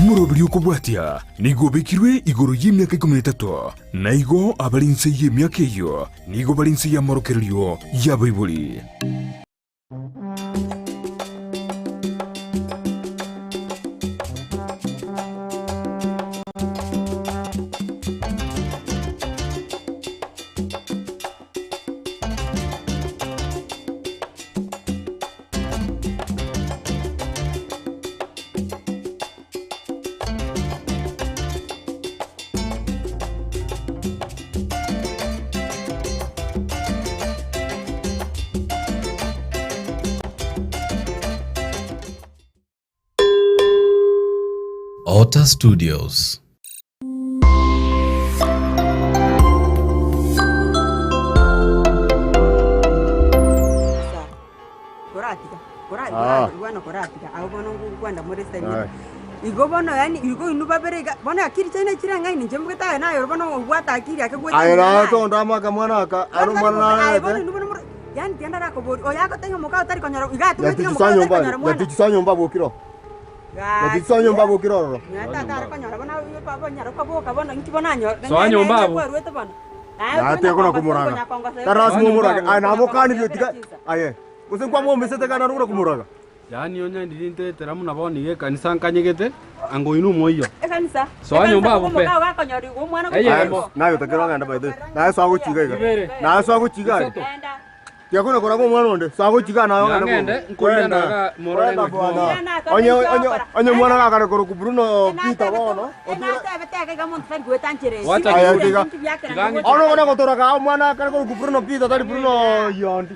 Omoroberio okobwatia nigo obekirwe igoro y'emiaka ikomi na etato, na igo abare inse y'emiaka eyio nigo bare inse y'amorokererio y'abaibori. Otter Studios. Koratiga, kora Ah. koratiga koratiga abwo bono ngokwenda more ase Aye. Igo bono yaani igo inwe babere iga, bono akiri chiaino chire ng'aini inche mbwete aye naye ore bono obwate akiri ake goeta Aye ng'ina naye naye. tondo amo akamwana aka, Bono are tari omwana bobe, aye bono nararete. inwe bono more yaani tiga ndarakoborie, oyo agotebia omokao tari konyora iga atometi ng'a Nyatichi omokao soa tari nyomba konyora aria, mwana. nyatichi soa nyomba bokire oo. Nyatichi soa Gaki, nyomba bokire ororo. Nonya tata are konyora bono abwo baba onyara koboka bono inki bono anyore, Soa nyomba abwo. kwarwete bono. Naye Naye okonya tekona kongosa, komoraga. okonya kongosa Tari lasima Soa nyomba omoraga. abwo. Aye nabokanire Okonya tiga chinsa. aye. Gose nkwamwomesete gana nore komoraga. Yaani onye ndiri ntetera buna bono iga ekanisa nkanyegete, anga oino omoiyo. Ekanisa, Soa ekanisa nyomba abwo pe. omokao gakonyora igo omwana Eye Aye, emo. naye otakera ogende by the way. Naye soa gochiga iga. Ibere. Naye soa gochiga aye. Isato. Genda. Tiga kona koraga omwana onde, soa gochiga naye ogende Yang'ende, bwogo. nkoirana Kwenda. iga morore Kwenda ng'aki bwana. bono. Irana akore Onye inche onye okora. onye omwana gakare korokwa Bruno Peter bono, oture Enatebete iga iga monto tari goetanchera esi. Wacha Aye, kiure. tiga. Ebinto biakera Tiga ngocha. Ono kona gotoraga omwana akare korokwa Bruno Peter tari Bruno Yondi.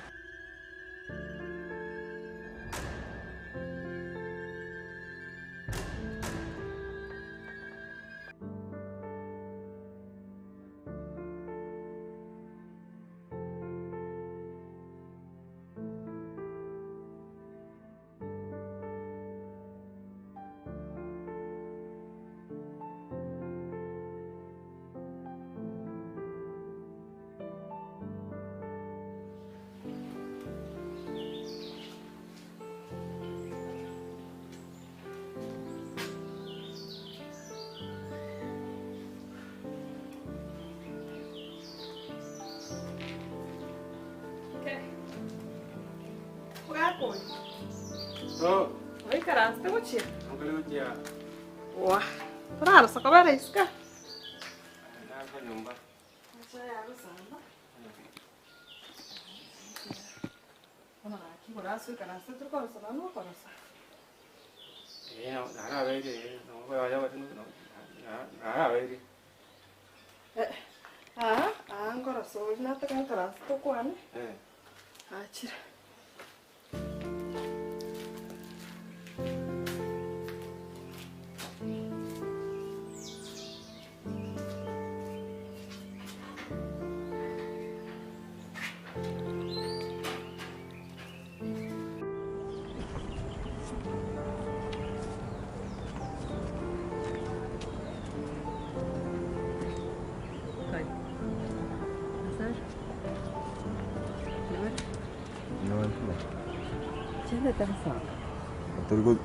Oikaransete gochia? Wah, torarosa kobera isiko aa? Bono gaki igoro ase oikaransete tori korosa nonye nokorosa. Aa aa nkorosa oria nataka nkaranse tokwane, achire.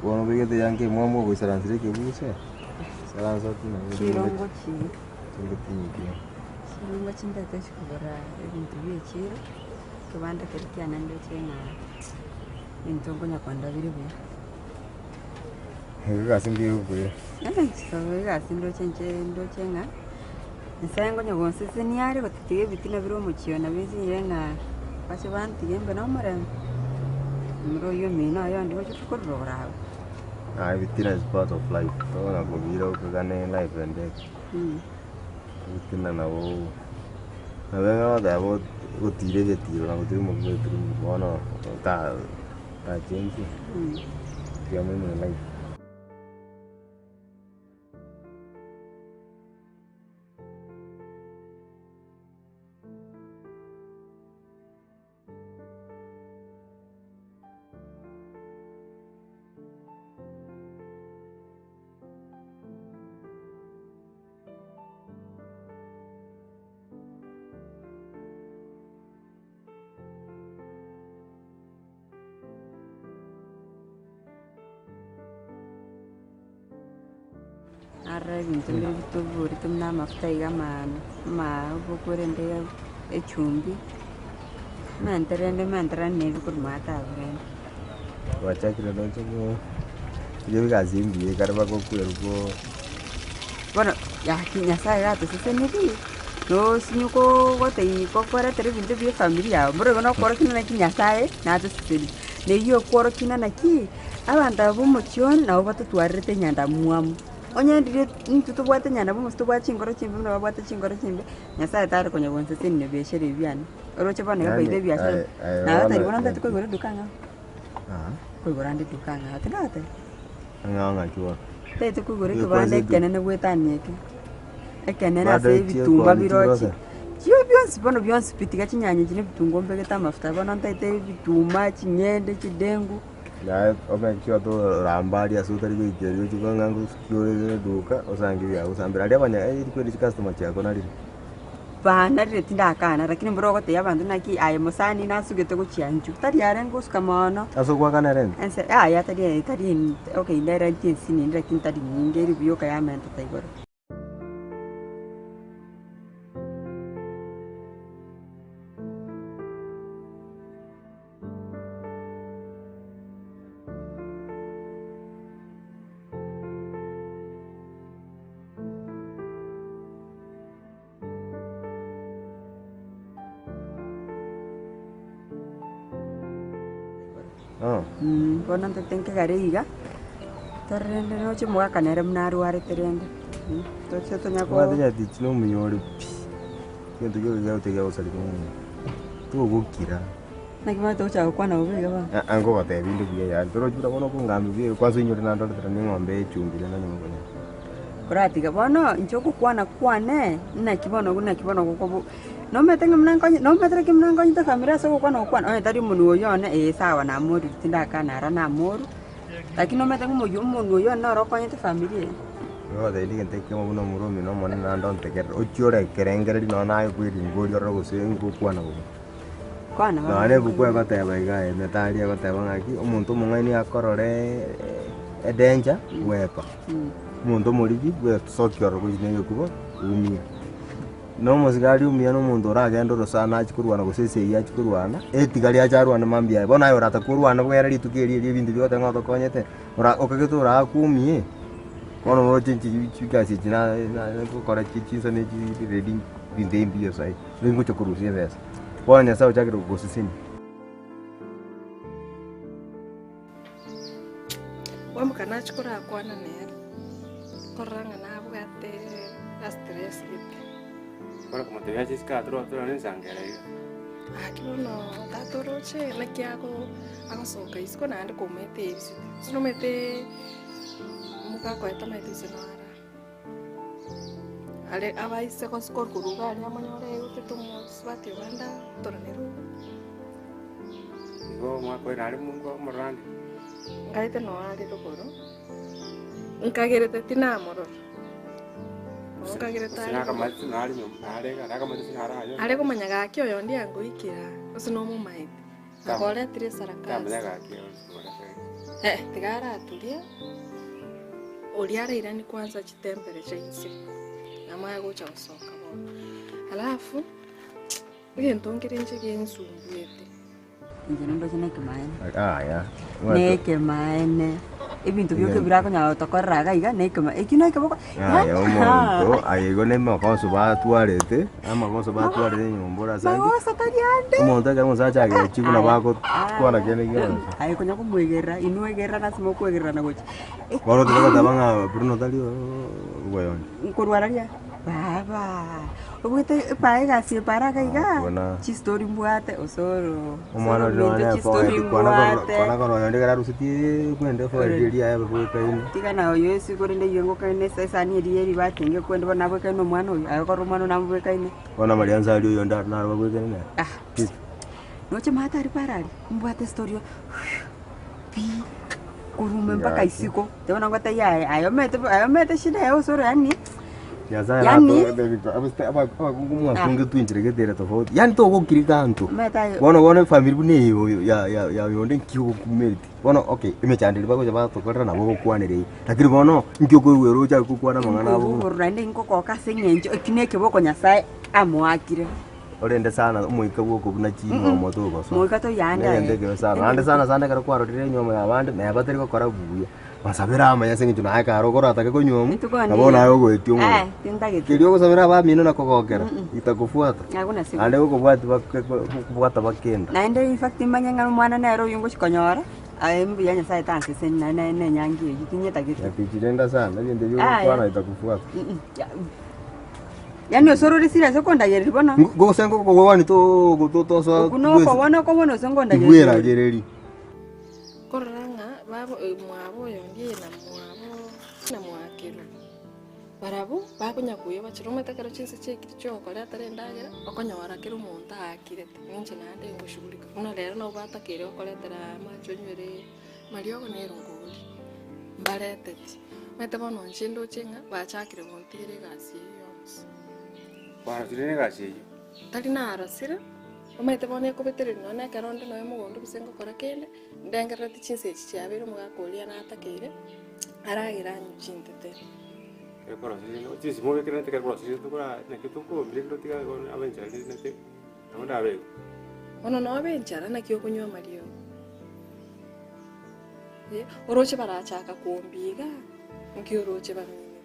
Bono obegete eyanga emwamu ogoisaransera ekebuso, isaransa Chirongo chii. Torigotinyia. Chirongo chindete chikogora ebinto bia echiro, ekebanda keria kiane ndoche ng'a ebinto nkonya kondora bire buya. Egasi mbuya egokoira. Egasi ndoche inche ndoche ng'a, Nyasaye nkonya gonsesenia are gotatiga ebitina bire omochie one nabo insinyire ng'a bache bantige mbe nomorembe, omoro oyio omino oye onde gocha korora ororo abwo. Aye ebitina is part of life, tokona kobira okogane life and death. Ebitina nabo nabo egoteba ogotira egetiro na gotira omobere otire bono ota otachenchia, tiga moime life. Narora ebinto mbire bitoborete buna amafuta iga amano, amabuku rende echumbi, mente rende mente rende na ebi korwa maate abwo rende. Gwachakire roche ko riria egasi engiya ekare bagokwerwa ko. Bono gaki Nyasaye gatosesenirie, nosinye koo gotei kokoretera ebinto bia efamiri yago, mboro igo nokorokia ng'a naki Nyasaye natosesenirie. Na eywo okworokia ng'a naki, abanto aba ba omochie one nabo batotwarerete enyandamwamu. Onye riria intwe tobwate enyandamwamu gose tobwate chinkoro chimbe buna babwate chinkoro chimbe, Nyasaye tari konya gonsesenia na ebiashara ebi biane. Oroche bono iga Yaani baito ebiashara, aye aye naye bono bono ntagete koigora eduka ng'a. Ah. Koigora ande eduka ng'a, tindagotebia. Ang'ao ng'aki bono? Ntagete koigora Oye ekebanda kwanza eduka. ekenene goetania eke, ekenene Bado ase echio ebitumba koni biroche. chirosa? Chio bionsi bono bionsi pi tiga chinyanya echi na ebitunguo mbegete amafuta bono ntagete ebituma, ching'ende, chidengu. Naye omeke chigoto oramba aria ase otari goikeria ochie ng'a ngosukia ore eduka osange ebiagosambera aria abanya rikweri chicustomer chiako narire. Banarire tindakana lakini mboro ogotebia abanto naki aye mosani nasugete gochia inchuo, tari are ngosuka mono. Ase ogoakana rent? Ense yaya tari tari okay inde rent ensinini lakini tari nyinge eri buya okayamentete igoro. Bono ntete nkegare iga, tore rende roche omogaka nere buna arwarete rende, toche tonya ko. Obwate nyatichi na omuya ore pi, egento gioka giagocha giagosareka omonto, togokira. Naki bono togochaka gokwana bobe iga bono? Aa nkogotebia inde buya yaani, torochi buna bono okongambia buya kwanza oinyore nandoretera na eng'ombe echumbi rende onye mokonyara. Koratiga bono inche ogokwana kwane, naki bono naki bono gokobo nomanyete ng'a buna nkonye nomanyete naki buna nkonyete famiri ase ogokwana gokwana, onye tari omonwe oyio one eh sawa namorire tindakana aro namorwa, lakini nomanyete ng'a omoyio omonwe oyio one noro okonyete famiri eye. Nogotebia egento ekemo buna omorwa omino omonene naende ontegerere, ochie ore ekerengereri nonya naye bweringoria orore gose ngokwana bobe. Kwana bono. Nonya ebuku egoteba iga emethali egoteba ng'aki, omonto omong'aini akorore edanger bweka, omonto omoriri bwesokia ororo gochia na egekuba oumia. Na omosigari omuya na omonto oragende orosana achie korwana gose esegi achie korwana, etigari ache arwane mambia aye. Bono aye oratake orwane bwere rituko erio erio ebinto biogoteba ng'a otokonyete, ora okagete orakumie, bono oroche inche chigasi echi na na gokora chinsa na echi ready ebinto ebi mbuya saii. Ningocha korusia ebesa. Bono Nyasae ochakire gogosesenia. Kwamboka nachia korakwana nere, korora ng'a nabwate astress gete. Kore komotebia ache isiko atorwa torore ensangera iga. Gaki bono tata oroche naki ago agosoka isiko naende komoete ebisete, gose nomanyete mogakoeta omanyete gose nara. Are abaise gose korwa iga aria amonyore egotete omosubati obande atoranere obo. Igo omwaka oyo nare monto omororande. Ngaete noo are rogoro, nkagerete tinamorora, nabo nkagerete Gose are rogoro. nakamanyete nare nyomba nare iga nakamanyete gose nare aye. Are komanya gaki oyondi angoikera, gose nomomaete, akoretire esarakasi. Tamanya gaki ore Eh, tiga araturie, oria arairanie kwanza chitemperature inse, namanye gocha gosoka bono. Alafu, egento nkere inche gensumbuete. Inche nindoche na ekemaene. Yaya. Na ekemaene, ebinto bioka ebirakonyara gotokorera iga iga na ekema ekio na ekeboko Yaya omonto aye igo na amagoso batwarete, amagoso batwarete nyomba ore ase Magoso tari ande. Omonto ekero omosacha agechigwa nabo agokwana kende gionsi. Aye konya komoegerera, inwe egerera ase mokoegererana gochia. Bono totagoteba ng'a Bruno tari oboyonde. Nkorwara ria baba, obwate epa egasi epara iga iga, Bona. chistori mbwate osoro, Omwana osoro oria ominto nonye chistori eforehead kwana korora mbwate. kwana korora oyonde ekero arusetie kwende eforehead eria yaye bwekaine. Tiga na oyo ase korende eywo ngokaine ase esani eria ye ribati ngekwende bono nabwekaine omwana oyo, aye korora omwana oyo namobwekaine. Bono amariansa aria oyonde aro naro babwekaine nere. Ah, noche maate aria para aria, mbwate estori pi, korwa ime mpaka Gaki. isiko, teba nabo ngotebia aye aye omanyete aye omanyete shida yago osoro yaani. Nyasaye Yaani- abakungu mwakungetwe enchera gete ere tofauti. Yaani togokirika anto. Omanyete aye- Bono bono efamiri buna eye oyo ya ya ya oyonde nki ogokumereti. Bono okay, emechando eria bagocha batokorera nabo ogokwanera eyio. Lakini bono nki okoigwera ochake gokwana amang'ana abo Nkoigwa buna. obororo naende nkogoka ase eng'encho eki na ekeboko Nyasaye amoakire. Orende sana omoika bw'okobuna chinywomo togosoa. Moika toyande Negento aye. ekebe sana. Naende sana sana ekero kwarorire enywomo ya abande, neba batari gokora buya. Basabere amaya ase eng'encho naye kare okoratake konyuomwa, Rituko nabo ndiye. naye ogoetia omorero. Eh, tintageti. Keria ogosabera abamino na kogokera, itakofuata. Hakuna siku. Naende gokobwati bake gokobwata bakenda. Naende in fact manye ng'a omwana nere oyio ngochi konyora, aye mbuya Nyasaye tanseseni naende naende na enyangi eyio, tinyetageti. Nyakichi renda sana, ebinto ebio Aya. ogokwana itakofuata. Yaani osorore serious okondagereria bono. Gose ngokogwani to to tosoa Okwo nokobona okobona ose nkondagereria. Tibweragereri. Korora ng'a babo mwabo oyondi eye na mwabo na mwakerwa, barabwo bakonya koyia bachire omanyete ekero chinsa chiaikire chiogokoretera endagera, okonyora kera omonto aakirete, ninche naende ngoshughulika. Buna rero nabo batakeire gokoretera amache onywere mariogo na erongori, mbareteti. Omanyete bono inche ndoche ng'a bachakire gontigera egasi eyio yonsi. Kwarosire na egasi eyio? Tari narosire. Omanyete bono ekobetereria nonya na ekero onde nonya mogondo gose ngokora kende, ndengerereti chinsa echi chiabeire omogaka oria natakeire, aragere anywe chintete. Chisimo obekererete ekero kwarosirie tokora naki tokombire ekero tiga bono abe enchara naki nabo ndabe igo. Bono nobe enchara naki okonywa amariogo? Eh, oroche barachaka kombia igaa, nki oroche baminete?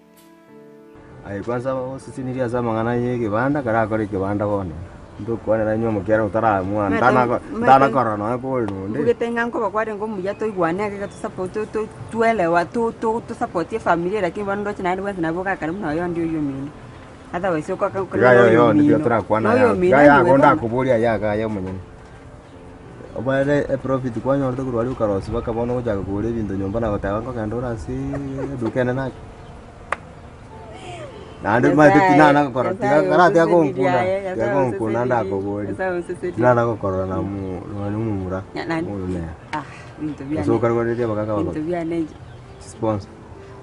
Aye kwanza osesenirie ase amang'ana y'ekebanda, karakore ekebanda bono, ntokwanera inwe omokiagera otaramwana, ntanakorora nonya kore nonde. Mbugete ng'a nkoba kwarenge omuya toigwane ake iga tosupport to- to twelewa to- to tosapotie efamiri eye lakini bono ndoche naende bwensi nabo ogakare buna oyondi oyio omino. Otherwise okoka Tiga noyo yoyondi tiga omino, torakwana noyo aya, omino tiga yako anyway bono. ndakoboria aya iga aye omonyene. Obaere eprofit kwanyorete korwa aria okarosia mpaka bono ogochaka kogora ebinto nyomba na goteba nkogenda ore ase eduka enene ake. Naende omanyete Nyasaye, tinana gokora tiga Nyasaye karatiga osesenirie gonkuna, aye, tiga Nyasaye gonkuna osesenirie, ndakoborie. Nyasaye osesenirie. Tinana gokorora na mo nonya omomura Na- na- oyo nere. Ah, binto Ase biane. okarwareria abagaka Binto bagotu biane inche. sponsor.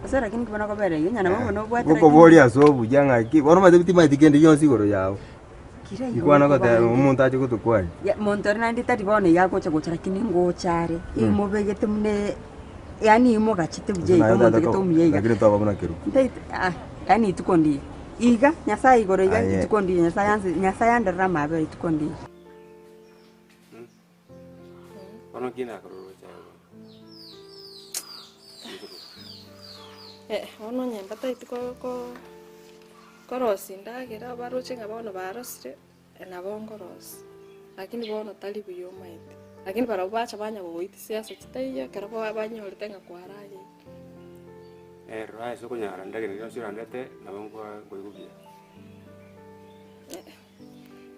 Ase lakini ki bono kobera iga, onye nabo bono obwate lakini. Ngokoboria ase obuya ng'aki, bono omanyete timanyeti kende gionsi igoro yao. Kira igo Nkwana goteba nkoba omonto ache gotokwania. Ya, monto ore naende tari bono iga agocha gocha lakini ngocha are, imobegete buna yaani imogachete buya iga omonto gete omuya iga. Lakini toba buna kerubo. Ntaete ah, yaani rituko ndiya iga, Nyasaye igoro iga Aye. rituko ndiya Nyasaye anse Nyasaye anderere amaabera rituko ndiya. Bono nki nakororoche aye bono? Eh, bono onye mbataeti ko- ko- korosia endagera baroche ng'a bono barosire, nabo nkorosia. Lakini bono tari buya omanyete. Lakini barabwo bacha banya gogoita siasa chitaiyo ekero ba- banyorete ng'a kwarageire. Ero ase okonyara endagera eria yonsi orandete, nabo nkoa nkoigwa buya.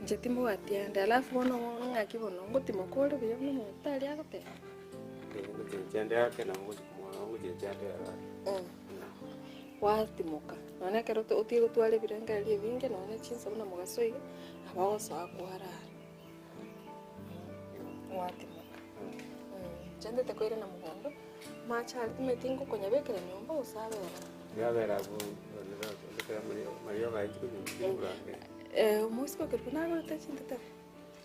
Inche timbwati ande, alafu bono ng'aki bono ngotimoka ore buya buna omotari agoteba. Ngochenchia ande ake nabo ngochi nabo ngochenchia ande aro ake. Gwatimoka, nonya ekero otige gotwara ebirengererio ebinge nonya chinsa buna mogaso iga, nabo ogosoa kwarara, gwatimoka. Inche ntete koirana mogondo, amache aria timanyeti ngokonyabekera nyomba gose abere aa. Yabera abwo mariogo aye chikonywa Omosike okerwa nagorete chintetebe.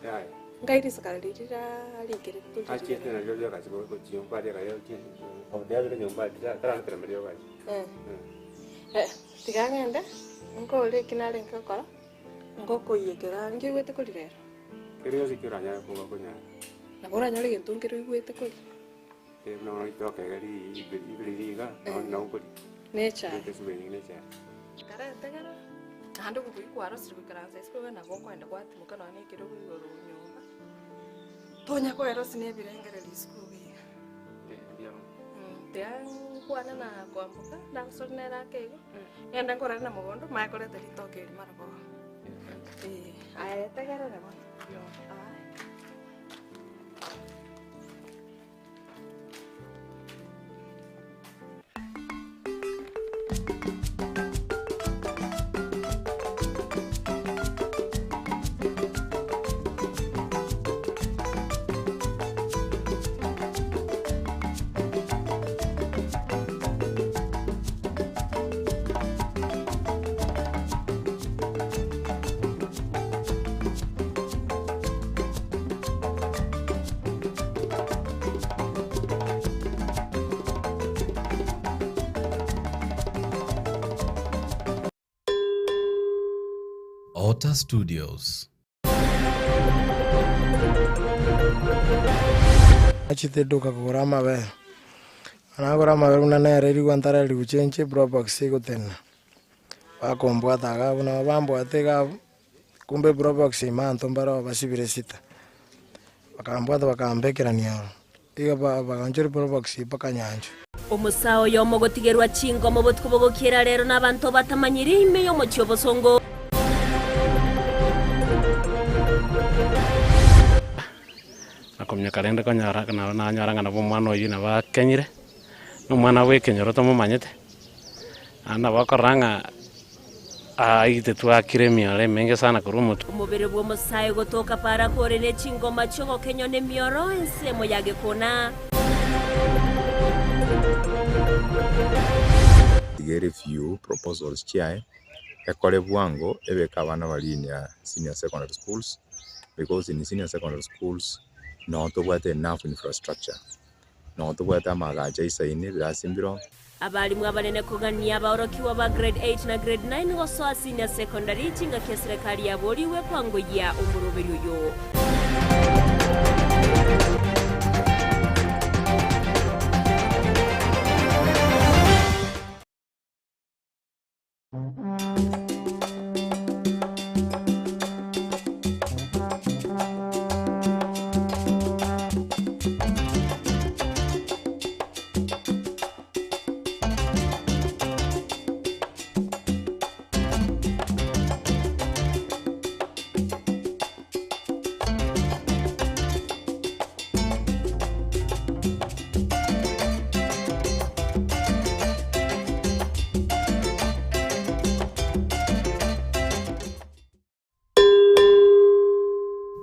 Yaya. Ngai risakara riria riarikerete toriria. Achiete nario riagachi gochia nyomba aria akaya nyomba aria taranetera mariogo aye. Tiga ng'ende nkore eki narenge gokora, ngokoiyekera nkiigwete koria rero. Keri gose ki oranyare koba konyara. Nabo oranyore egento nkere oigwete koria. Buna bono ritoke iga riri iga, nabo nkoria. Nechae. Nechae. Karetegera, naende obobuya kwarosire goikaransa isiko iga nabo okoenda gwatimoka nonya na ekerogo igoro nyomba, tonya koerosia na ebirengererio isiko iga iga. Tiga nkwane na kwamboka, ndagosori nere ake igo, ngende nkorere na mogondo, manye koreta ritoke eri marogoba. Eh, aye tegerera bono. Aye. Otter Studios. Nachete eduka kogora amabere, nagora amabere buna nere rigwa ntararigwa chenche probox egotenena, bakombwata iga abwo nabo bambwate iga abwo, kumbe probox ime abanto mbare basibire sita, bakambwata bakambekerania ororo, iga ba baganchora probox mpaka nyanchwa. Omosae oyomo ogotigerwa chingoma obotuko bogokiera rero nabanto batamanyiri ime y'omochie obosongo. Na kominyoka rende konyora nabo nanyora ng'a nabo omwana oyio nabo akenyire, na omwana bw'ekenyoro tomomanyete, naende nabo okorora ng'a aitetwe akire emioro emenge sana korwa omotwe. Omobere bw'omosae gotoka para kore ne chingoma chi'ogokenywa nemioro ensemo ya gekona. Iga ereview proposals chiaye, ekore bwango ebeke abana baria in senior secondary schools because in senior secondary schools noo tobwate enough infrastructure, noo tobwate amagacho aisaine ebirasi mbiroo. Abalimu abanene kogania abaorokigwa ba grade 8 na grade 9 gosoa senior secondary chingaki eserekari yaborigwe kwangoyia omoroberio oyo.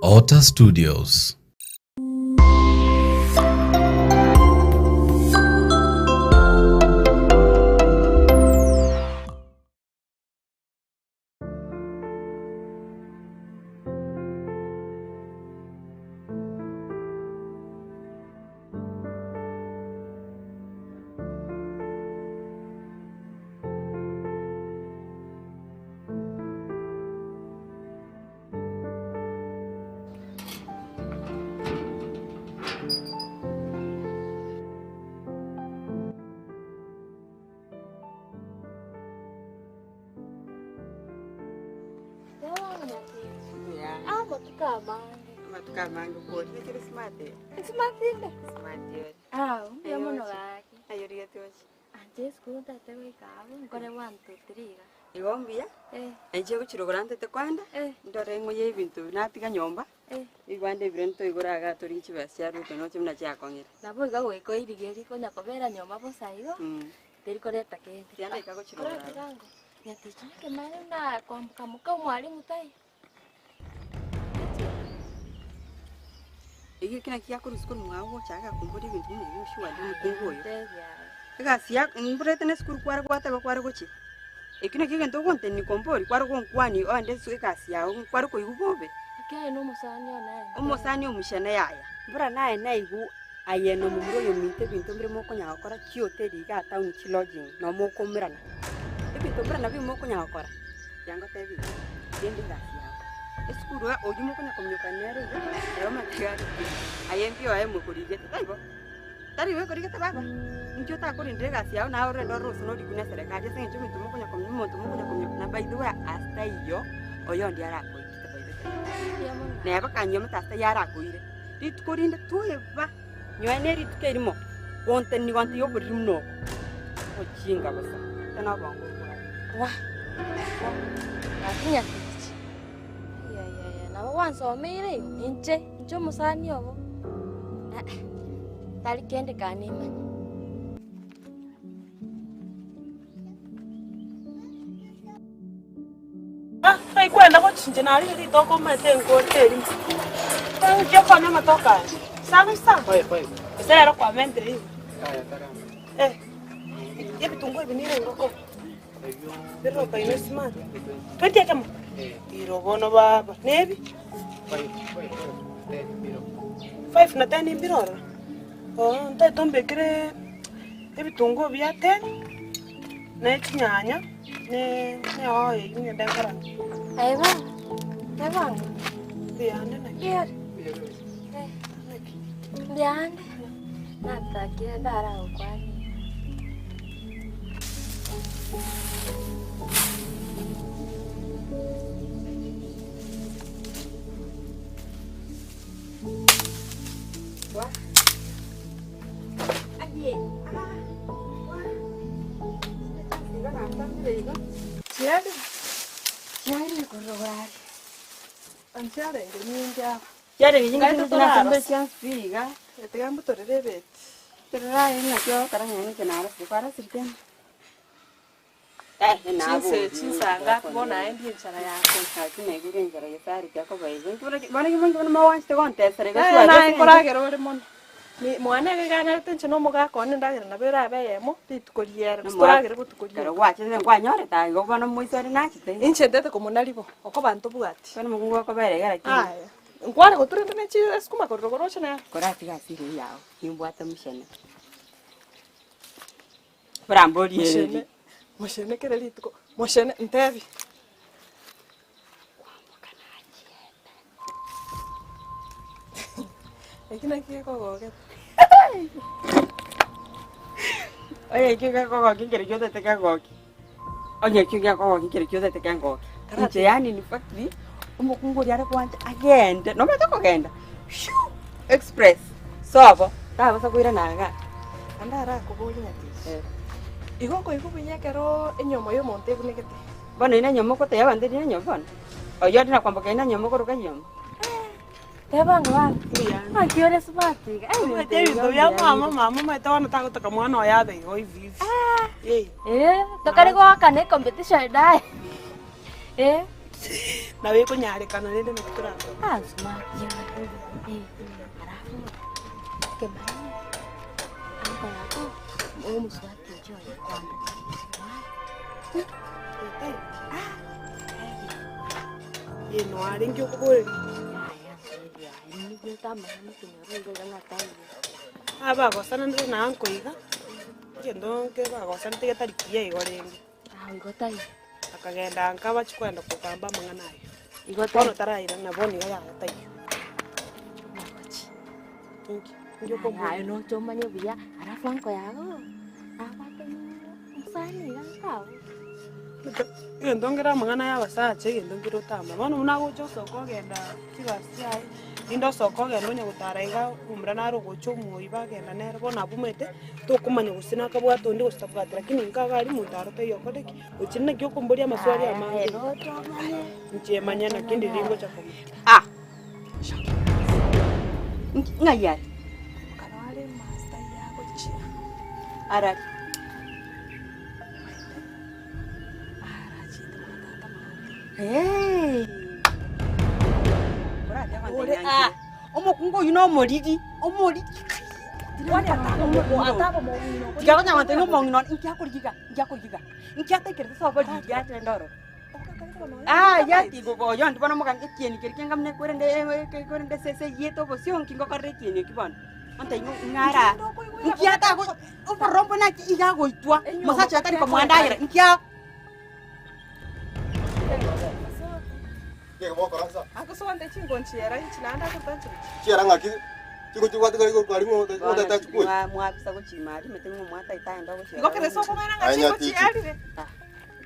Otter Studios. Amatuko amange. Amatuko amange bori kere smart. Smart inde. Smart yori. Ah, mbuya mono gaki. Aye origete oche. Anche esukuru ntate goika abwo nkore one two three iga. Igo mbuya. Eh. Inche gochirogora ntete kwanda. Eh. Ndore ng'o ye ebinto natiga nyomba. Eh. Igwande ebiro ntoigore iga torigie chibesa chia Ruto noche buna chiakong'ire. Nabo iga goika oirigerie konya kobera nyomba bosa igo. Teri koreta kende. Tiga ndaika gochirogora. Koratiga ango. Nyatichi nekemani buna kwamboka moka omwalimu taiyo. Ekio eki naki giakorwa isiko mwao gocha iga akomboria ebinto buna ebio surely omokungu oyo. Tebia aye. Egasi ya mborete na esukuru kware gwateba kware gochia, ekio nakio egento ogontenia komboria kware gonkwani oende ase egasi yago kware koigwa bobe. Naki aye na omosani one aye. Omosani omochene yaya, mbora naye naigwa aye na omomura oyo ominto ebinto mbire mokonyara gokora chihoteli igaa town chilodging noo mokomerana, ebinto mbire nabio mokonyara gokora. Tiga ngotebie iga, rende egasi yao. Esukuru oyio mokonya kominyoka nere iga, ere omanyete iga are buya. Aye mbuya oye mokorigete, taibo? Tari igo ekorigete baba? Inki otakorendire egasi yao naye orende orore gose norikwe na eserekari ase eng'encho omonto mokonya kominyoka omonto mokonya kominyoka na by the way ase taiyo, oyondi arakoikite by the way. Neba kanyomete ase taiyo arakoire, rituko rinde toeba, nyowe ne rituko erimo, gonteni gonteyia oboriri buna obo, ochinga bosa, tari na obongo obwate. Wah! Wah! Gaki nyatichi. Ayayaya, nabo gwansomeire igo? Inche, inche omosani obo. Eh, tari kende kanemanye. Ng'ai kwenda gochincha narire ritoke omanyete enkote erimo. Nki okoonia amatoke aya? Isano isano? Gose rero kwamentire igo? Eh, ebitunguo ebi nire engoko? Biroka ime smart. 20 ekemo? Iro bono baba. Nebi? 5 na 10 mbire ororo? Oo, ntaete ombekere ebitunguo bia 10. Ne chinyanya, ne ne hoho eywo ng'ende nkarange. Aye baba, tebanga. Mbuyande naki? Mbuyore. Mbuyande. Natakire ndaragokwanie. Naye nkoragera ore mono. Mwane iga iganarete inche na omogaka one endagera nabo erabe eyemo rituko riere, gose toragere botuko rioka. Inche ntete komonari bo, okoba ntobwati. Aya, nkware goturende ne chi esukuma korwa rogoro oche nero. Mochene, mochene kera rituko, mochene ntebi. Eki naki gekogogete. Oye ekio gekogokia nkere kiotete kegoki, onye ekio gekogokia nkere kiotete kengoki. Inche yaani in fact, omokungu oria are koancha agende, nomanyete okogenda, shuu! Express, sobo, tabasa koirana igaa. Naende arakoborie nyatichi, igo nkoigwa buya ekero enyomo ya omonto ebunegete. Bono ere nenyomo ogotebia abanto eri nenyomo bono? Oyio ore nakwamboka ere nenyomo okoroka enyomo. Teba ng'a bana, naki ore smart iga? Ai, Omanyete ebinto bia mama, mama omanyete bono tagotaka mwana oye abe igo hivi hivi. Eh. Eh, tokare goakana ecompetition dae. Eh. Nabo ekonyarekana rende naki torakore. Ah, smart iga. Eh, alafu ekemani anko yako omosubati oche oye kwamboka. Eye noarenge okoboreria. Aba bagosananire na anko iga, egento nke bagosanete getari kiya igo rende. Akagenda nka bachia kogenda kogamba amang'ana ayio. Bono tarairana bono iga yaya taiyo. Inki? Inki okoboria? Aye noche omanye buya, alafu anko yago nabwate mosani iga nkago. Egento nkere amang'ana ya abasacha egento nkere otama. Bono buna agocha osoka ogenda chigasi chiaye, rinde osoka ogenda onya gotara iga omomura nare ogocha omoyio bagenda nere bono abwo omanyete, tokomanya gose nakabwate onde gose tabwati lakini inka iga aria monto aro taiyo okore ki, ochire naki okomboria amaswali amange iga. Inche manye naki ndiri ngocha komanya. Ah! Nki ng'ai are? Arari. Omokungu oyio nomoriri, omoriri tiga konya gontebia ng'a omong'ina one inki akorigia iga, inki akorigia iga, inki ataikerete sobo riria achende ororo. Yaya tiga oyo onde bono omogani ekieni keria kianga buna korende korende esese eyete obosio nki ngokorera ekieni eki bono. Ontebi ng'a ara nki atago obororo naki iga agoitwa, omosacha oye tari komoa endagera nki a.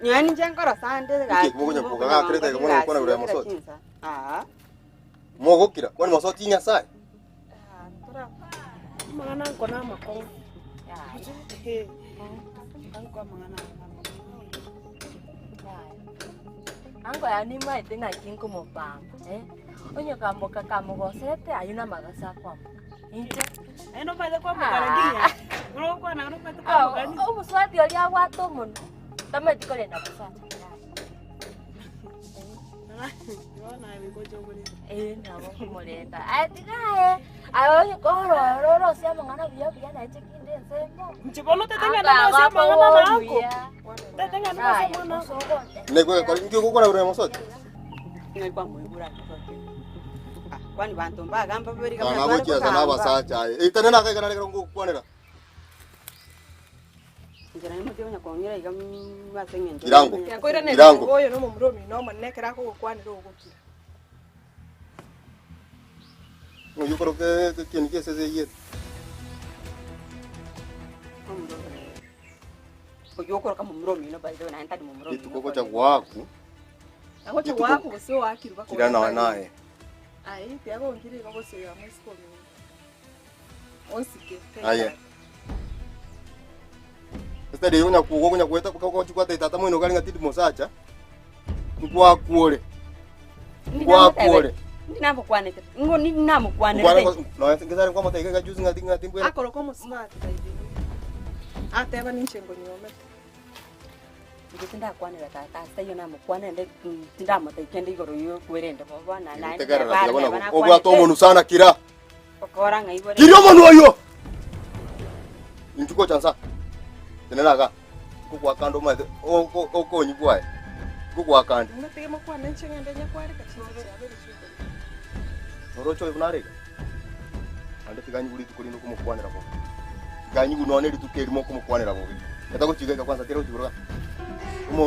Nyowe ninche nkorosa ande gaki Mogokira, kwani mosoti Nyasae? Amang'ana anko na amakong'u. Anko amang'ana aya na amakong'u. Ango yane nimaete ng'aki nkomopanga, eh, onye kamboka kamogosete ayio namagaso akwamboka. Inche. Aye nomanyete kwamboka lakini aye. Buna ogokwana iga nomanyete kwamboka lakini. Omosubati oria abwate omonwa, tamanyeti korenda mosacha yaya. Eh, nabo nkomorenda. Aye tiga aye, aye onye korora orosie amang'ana buya buya naye inche kinde ensemo. Inche bono otete ng'a ndosie amang'ana na anko. Otete ng'a ndosie amang'ana na anko. Naki ogokora igoro ya mosoti? Kana gochiesa na abasacha aye. Eita nere akaiga nare ekero ngokwanera. Inche naye motiga onya kong'ira iga ase eng'encho Kirango. Yakoiraneria Kirango. igo oyo nomomura omino omonene ekero akogokwanera ogokira. Oyio okoroka ekieni kia esese eyio. Oyio okoroka momura omino by the way naye ntari momura omino. Rituko ogocha goaku. Agocha Rituko- goaku gose oakirwe baka Kira nonya naye. Aye tiga gonkira igo gose oyo amoiseke omino. Onsike. Aye. Instead ya onya kuoga onya goeta gochi gwatebia tata moino kare ng'a tindi mosacha, nkwakwore. Nkwakwore. Ndi namokwanete. Ngo ni namokwanerete. Nonya ngesare nkwamotebia iga juzi ng'a ng'a timbwene. Akoroka omosubati by the way. Ateba ninche ngonyuomete. Inche tindakwanera tata ase taiyo namokwanere tindamotebia kende igoro yokwere inde bono naende Tegerera tiga bono obwate omonu sana kira. Okora ng'a igoro. Kira omonu oyio! Inchuo gocha nsa. Tenena iga. Nkogoaka ande omanyete okonyi bwaye. Nkogoaka ande. Motige mokwane inche ng'ende nyakwareka chinsa chiabeire chi'okorua. Noroche oyo buna are iga? Naende tiga nyigwe rituko rinde okomokwanera bobe. Tiga nyigwe nonya rituko erimo okomokwanera bobe. Eta gochika iga kwanza tera gochigoro iga. Omo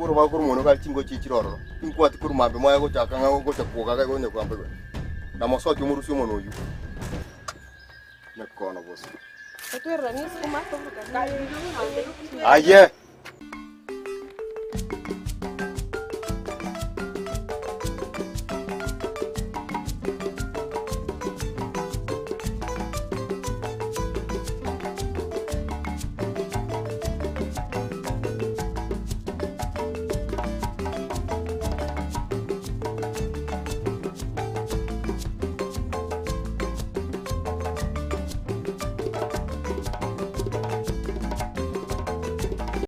orobago korwa omonwe gari chingochi echi chire ororo. Tinkwati korwa mambia moye gochaka ng'a gocha kwoga iga onye kogamba igoro. Namosokia omorusia omonwe oyio. Mekono bosa. Aye!